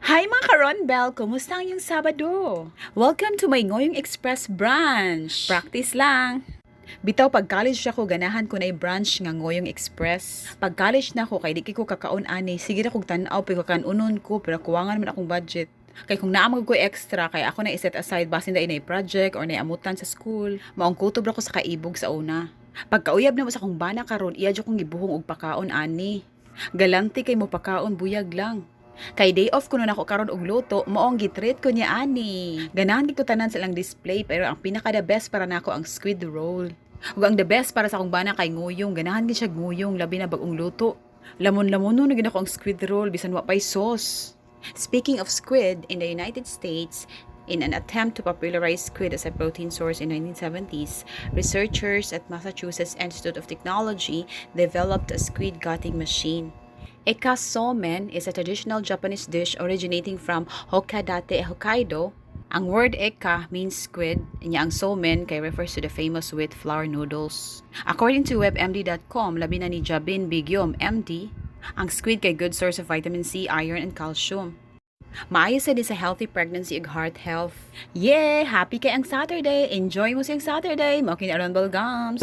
Hi, mga ka-Ronbel! Kumusta ang iyong Sabado? Welcome to my Ngoyong Express brunch! Practice lang! Bitaw pag college ako, ganahan ko na brunch nga Ngoyong Express. Pag college na ako, kay di ko kakaon ani, sige ra kog tan-aw pero kanunon ko, pero kuwangan man akong budget. Kay kung naa man ko extra, kay ako na i-set aside basin dai na project or na amutan sa school. Maong kutob ra ko sa kaibog sa una. Pagkauyab na mo sa akong bana karon, iya jud kong gibuhong og pakaon ani. Galante kay mo pakaon, buyag lang. Kay day off kuno nako karon og luto, maong gitreat ko niya ani. Ganahan gid ko tanan sa ilang display, pero ang pinaka the best para nako ang squid roll. Ug ang the best para sa akong bana kay nguyong, ganahan gid siya nguyong, labi na bag-ong luto. Lamon-lamon no na gid ako ang squid roll bisan wa pay sauce. Speaking of squid, in the United States, in an attempt to popularize squid as a protein source in 1970s, researchers at Massachusetts Institute of Technology developed a squid gutting machine. Ika somen is a traditional Japanese dish originating from Hakodate, Hokkaido. Ang word ika means squid, nya ang somen kay refers to the famous wheat flour noodles. According to WebMD.com, labi na ni Jabin Bigyom, MD, ang squid kay good source of vitamin C, iron, and calcium. Maayo sad sa healthy pregnancy ug heart health. Yeah! Happy kay ang Saturday! Enjoy mo siyang Saturday! Mao kini Aron Gams!